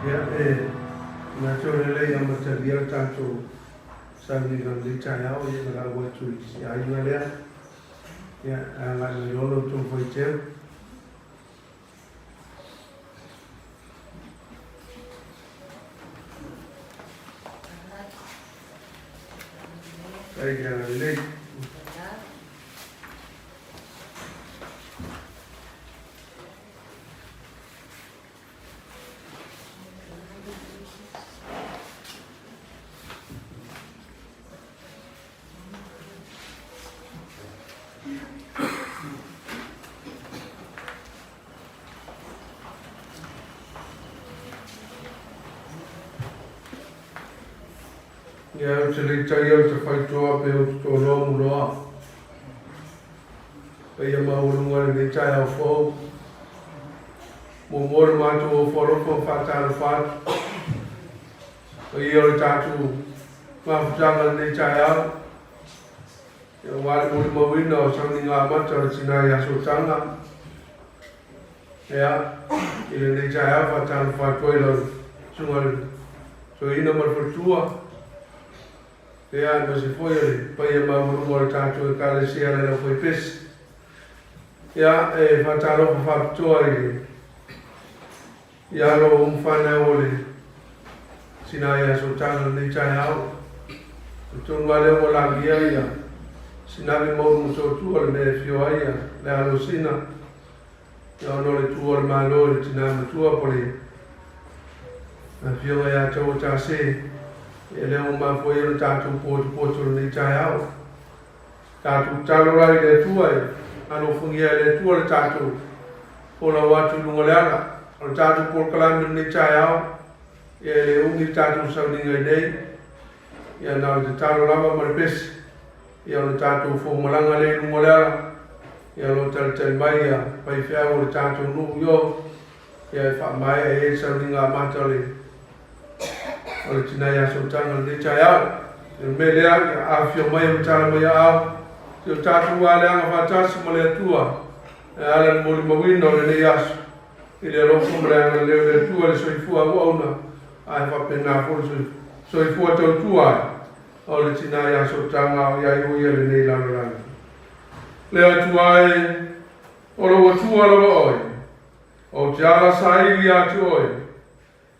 Ia, e manatu o lea e amatalia le tatou sauniga i lenei taeao, ia na lau atu i si aiga lea. Ia, e agai mai loa lo outou faiteu. Faafetai i le agalelei. Ia, ou te le i taia le tafaitoa pe ou te toloa muloa. Paia maualuga i lenei taeao fou. Muamua le matou ofo alofa ma faatalofa atu. Paia o le tatou mafutaga i lenei taeao. Aua le molimauina o sauniga amata o le tina ia Sotaga. Ia, i lenei taeao faatalofa atu ai lau susuga i le Toeaina ma le faletua. Ia, aemaise foi o le paia maualuga o le tatou Ekalesia le Laufaipesi. Ia, e faatalofa faapitoa i le i alo o umufanau o le tina ia Sotaga i lenei taeao. O tonu lava lea ua lagia ia Sinavi ma Ulumotootua le mea e afio ai ia le alo o Sina, ia ona o le tu o le Malo i le tina matua po le afioga ia Taua Tase, ia lea ua mafua ai ona tatou potopoto i lenei taeao. Tatou tatalo la i le Atua e alofagia e le Atua le tatou folau atu i luga o le ala. O le tatou polokalame i lenei taeao, ia e le umi le tatou sauniga i nei, ia na o le tatalo lava ma le pese, ia ona tatou foumalaga lea i luga o le ala, ia o lo o talitali mai ia faifeau o le tatou nuu i o, ia e faamaea i ai le sauniga amata o le o le tina ia Sotaga i lenei taeao. O le mea lea, ia afifio mai e matala mai aao, se o tatou aleaga faatasi ma le Atua, e ala i le molimauina o lenei aso, i le alofa ma le agalelei o le Atua i le soifua auauna, ae faapena foi le soifua tautua ai o le tina ia Sotaga a o i ai o ia i lenei lalolagi. Le Atua e, o lou Atua lava oe, ou te ala saili ia te oe,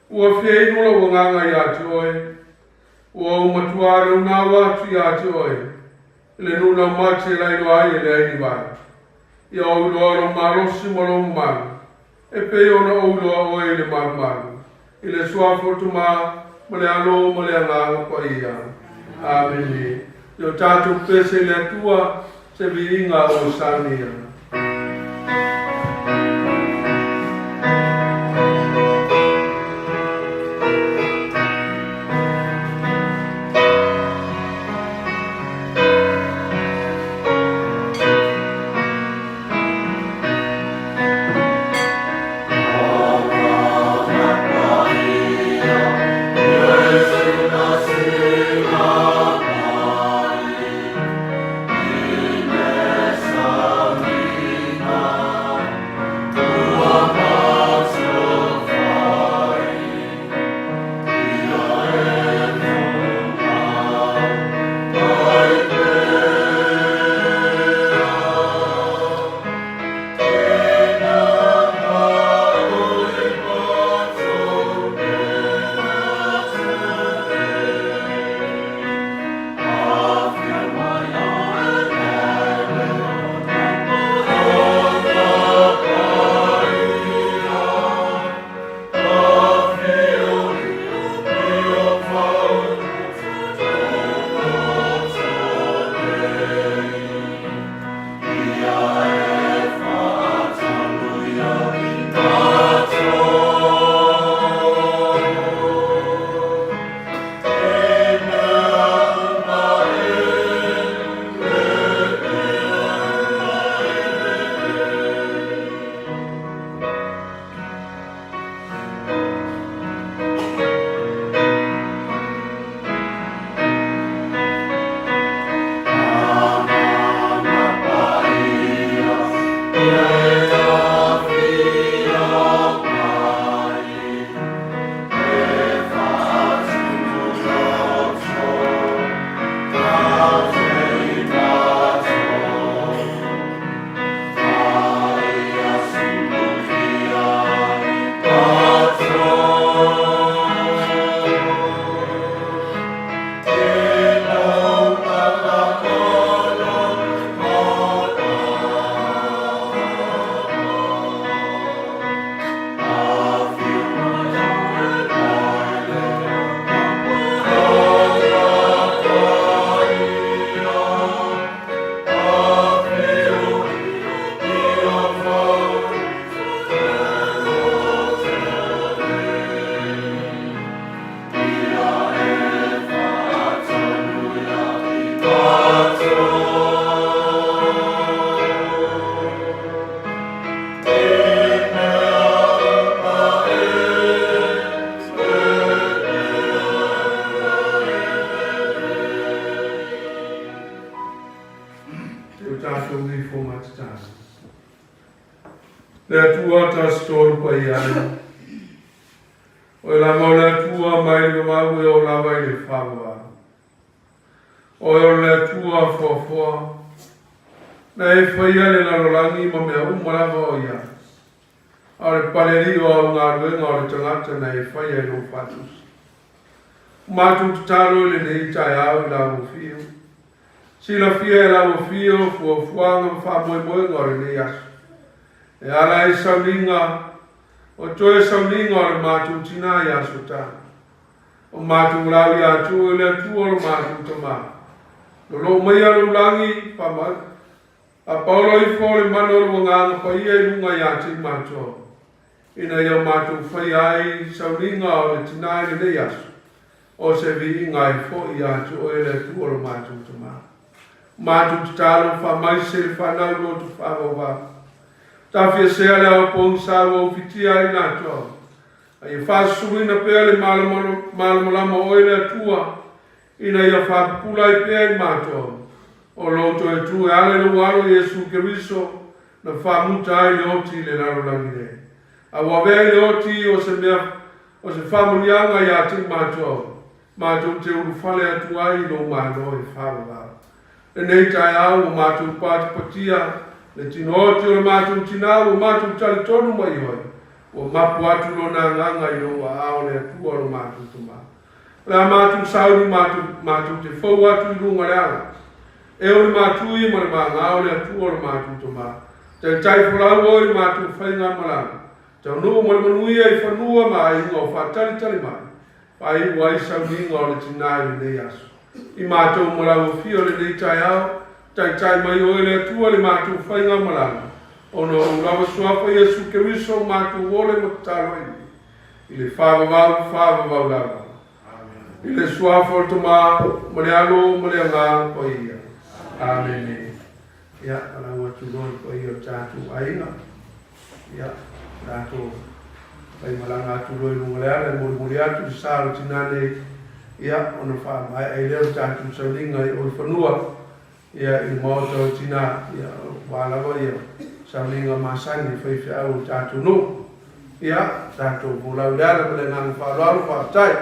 Ua fia inu lou agaga iā te oe, ua ou matuā naunau atu iā te oe, i le nunau mate e lailoa ai e leai ni vai. Ia ou iloa lou malosi ma lou mamalu, e pei ona ou iloa oe i le malumalu, i le Suafa o le Tama, ma le Alo ma le Agaga Paia. Amene. Ia o tatou pese i le Atua, se viiga ua saunia. Le Atua tasi tolu paia ai. Oe lava o le Atua mai le vavau e oo lava i le faavavau. Oe o le Atua foafoa, na e faia le lalolagi ma mea uma lava o i ai. A o le palealii o au galuega o le tagata na e faia i lou faatusa. Ua matou tatalo i lenei taeao i lau afio. Silafia e lau afio fuafuaga ma faamoemoega o lenei aso. E ala ai sauniga, o toe sauniga o le matou tinā ia Sotana. O matou lau ia te oe le Atua o lo matou Tama. Lolou maia lou lagi, faapaolo ifo le mana o lou Agaga Paia i luga ia te i matou, ina ia matou faia ai sauniga o le tinā i lenei aso, o se viiga e foi ia te oe le Atua o lo matou Tama. Matou tatalo faamaise le fanau loto faavauvau. Tafiesea le ao pogisa ua ufitia ai latou. A ia faasusuluina pea le malamalama o oe le Atua, ina ia faapupula ai pea i matou, o lou toe tu e ala i lou Alo Iesu Keriso, na faamuta ai le oti i le lalolagi nei. A ua avea ai le oti o se mea o se faamanuiaga ia te i matou, matou te ulufale atu ai i lou Malo e faavavau. Lenei taeao ua matou patipatia le tino oti o le matou tinā ua matou talitonu mai oe, ua mapu atu lona agaga i lou aao le Atua o lo matou Tama. O le a matou sauni matou, matou te fou atu i luga o le ala. E o le matui ma le magao le Atua o lo matou Tama. Taitai folau oe i le matou faigamalaga. Taunuu ma le manuia i fanua ma aiga o faatalitali mai. Faaiu ai sauniga o le tinā i lenei aso. I matou ma lau afio i lenei taeao, taitai mai oe le Atua i le matou faigamalaga, ona o lou lava suafa Iesu Keriso o matou ole ma tatalo ai nei, i le faavavau, faavavau lava. I le suafa o le Tama, ma le Alo, ma le Agaga Paia. Amene. Ia, valaau atu loa i le paia o le tatou aiga. Ia, tatou faimalaga atu loa i luga o le ala e molimoli atu le sa o le tinā nei, ia, ona faamaea ai lea o le tatou sauniga i o i fanua, ia, i le maota o le tinā, ia, aua lava ia sauniga masani e faifeau o le tatou nuu. Ia, tatou folau i le ala ma le agaga faaaloalo, faafetai.